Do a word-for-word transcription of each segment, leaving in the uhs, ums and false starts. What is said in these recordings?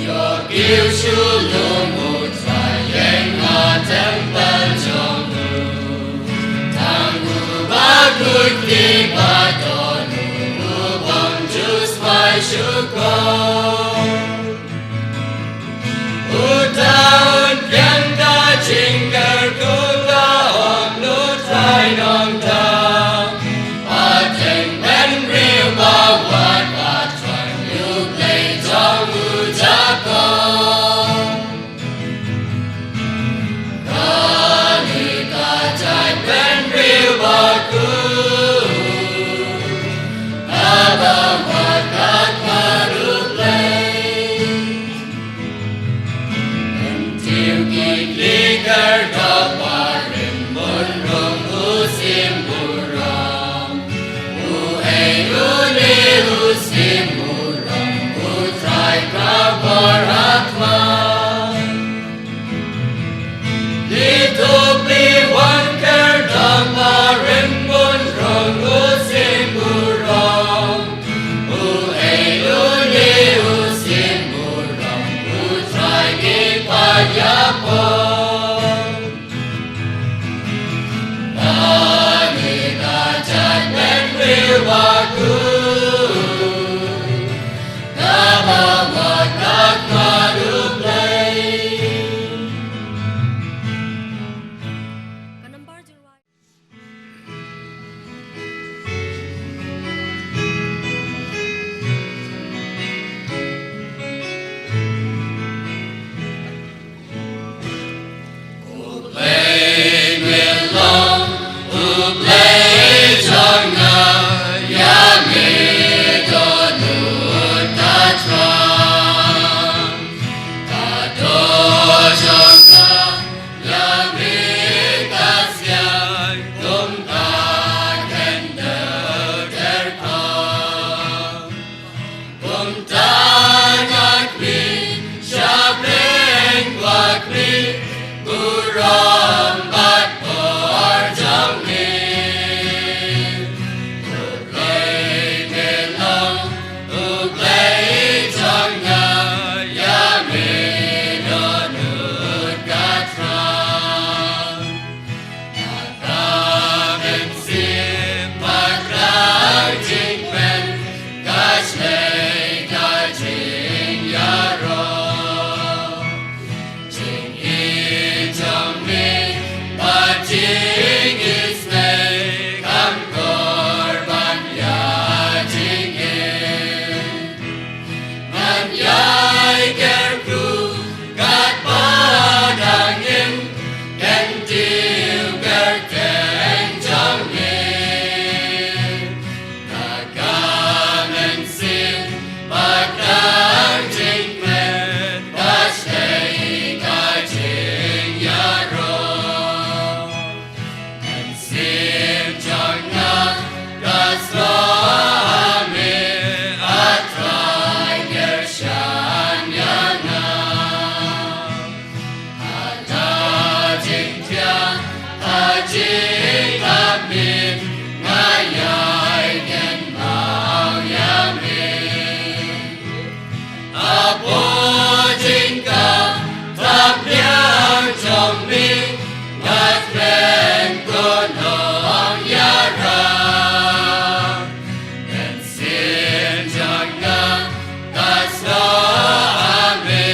Ïoh kiew shu lum U Trai ïeng ha templ jong u. Tang uba kut ki ba don u, u bym ju smai shukor. Uta un pdiang ka jingkyrkhu, ka ong U Trai Nongthoh. Pateng bynriew ba wad, ba thrang ïa U Blei jong u Jakob. Kane ka jaitbynriew bakhuid, kaba wad ka khmat U Blei. Kyntiew ki khlieh khyrdop barim bun rong u shim burom. Uei une u shim burom? U Trai ka bor ha khmat. Ki tupli wan khyrdop barim bun rong u shim burom. Uei une u shim burom? U Trai ki paid ïapor. Kane ka jaitbynriew bakhuid, kaba wad ka khmat U Blei. U Blei me long U Blei jong nga, ïa me dohnud ka thrang. Ka doh jong nga ïa me ka ksiar, kum ka khyndew terkhong. Kumta nga khmih sha pdeng, nga khmih burom bad bor jong me. U Blei me long U Blei jong nga, ïa me dohnud ka thrang. Ka mynsiem bad ka jingkmen, ka shlei ka jingïaroh. Jingïeit jong me bad jingisynei, kam kor ban ïa jingim. Ngan ïai kyrkhu katba dang im, kyntiew kyrteng jong me. Ka mynsiem bad ka jingkmen, ka shlei ka jingïaroh. Mynsiem jong nga ka sngewbha me, A Trai kyrshan ïa nga. Ha ka jingthiah, ha jingkmen, nga ïai kynmaw ïa me. Hapoh jingkam thapniang jong me, nga kren kynnoh ïarap. Mynsiem jong nga ka sngewbha me,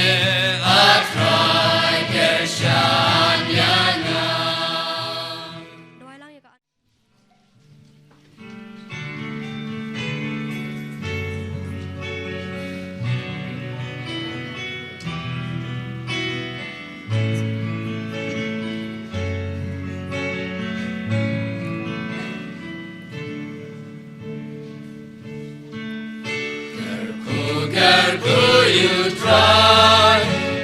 A Trai kyrshan ïa nga. Kyrkhu, kyrkhu ïa U Trai,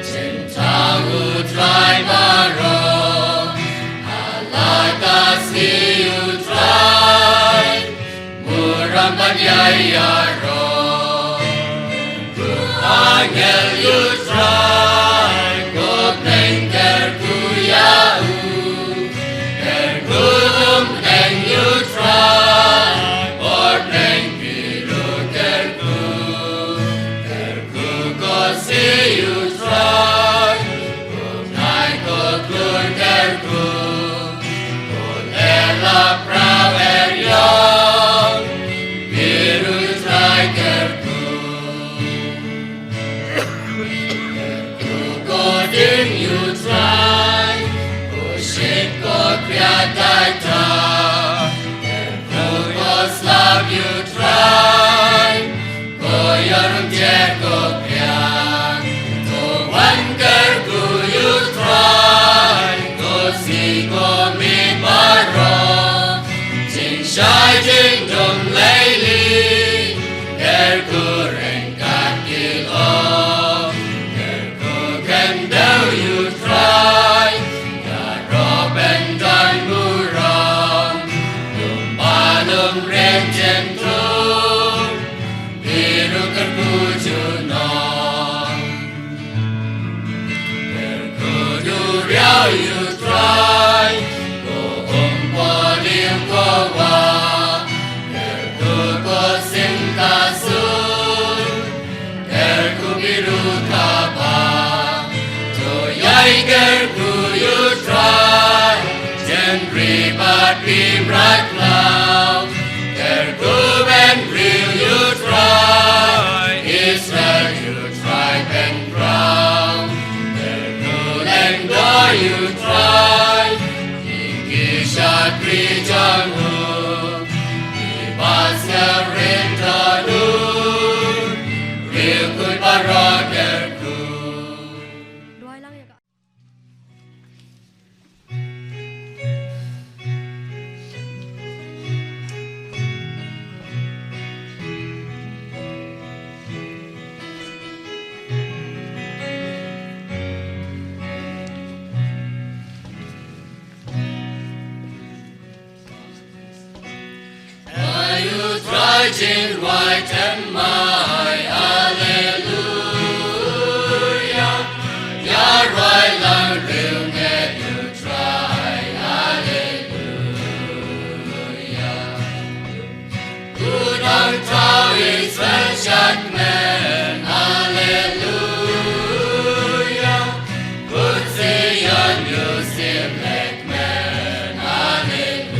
jingthaw U Trai baroh. Ha la ka sngi U Trai, burom ban ïai ïaroh. Kyrkhu angel ïa U Trai, ko bneng kyrkhu ïa u. Kyrkhu um bneng ïa U Trai, bor bneng ki ruh kyrkhu. Kyrkhu ko sien Rum tiar ko priang, to wan kyrkhu ïa u Trai, ko si ko mi baroh, jingshai jingdum lei lei, kyrkhu ryngkat ki lok, kyrkhu khyndew ïa u Trai, ïaroh bynta burom, lum bad lum rynjin to. Biru kyrkhu junom. Kyrkhu duriaw ïa u Trai, ko um podiw ko wa. Kyrkhu ko sing ka sur. Kyrkhu biru kaba. To ïai kyrkhu ïa u Trai. Jin ri bad ri mrad law. Kyrkhu bynriew ïa u Trai, Israel ïa u Trai bynriew. Kyrkhu lyngdoh ïa u Trai, ki ki shakri jong u, ki ba sngewrem don u, riewkhuid baroh kyrkhu. Ai u Trai jingwai thymmai, Alleluia. Ïaroh lang riewngeit ïa u Trai, Alleluia. U nongthaw Israel shad kmen, Alleluia. Bun Zion ïohsngew lehkmen, Alleluia.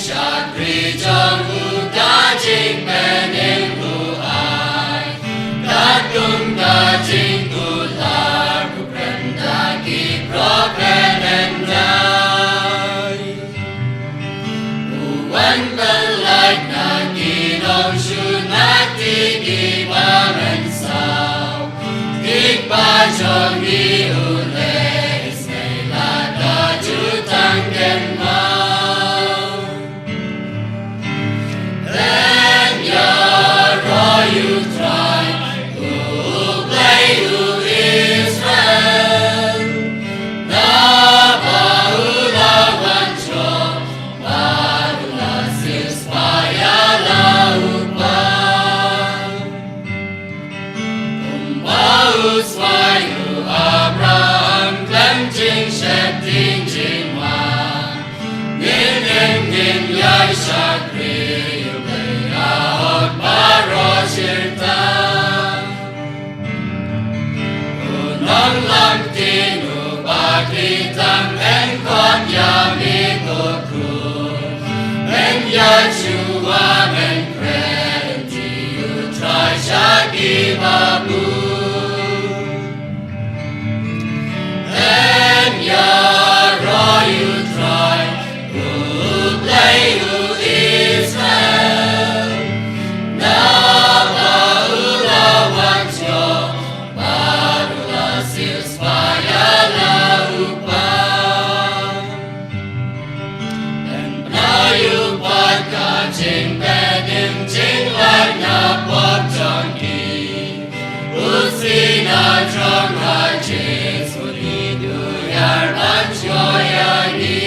Shakri jong u ka jingpynim u ai, katkum ka jingkular u kren da ki prophet. Hynrei u wan pynlait na ki nongshun na ki kiba mynsaw. Ki kpa jong ngi u leh isynei la ka jutang kynmaw. Pynïaroh ïa u Trai, u Blei u Israel, naba u la wan jop bad u la siewspah ïa la u Kpa. Kumba u swai u Abraham khlem jingsheptieng jingma, ngin, ngin, ngin ïai shakri ïa u Blei, ïa hok baroh shirta. U Nonglamtien uba kheiñ tam, yn khot ïa me ko khun, yn ïashuwa, yn kren ïa u Trai sha kiba bun. Pynïaroh ïa u Trai, u Blei u Israel, naba u la wan jop bad u la siewspah ïa la u Kpa. Pynpaw ïa u pat ka jingpynim jinglait na pop jong ki. U Sinai jong ka jingkhuslai u hiar ban shoi ïa ngi.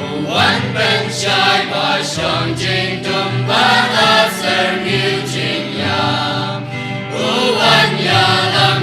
U wan pynshai ba shong jingdum ba la syrngiew jingïap. U wan ïalam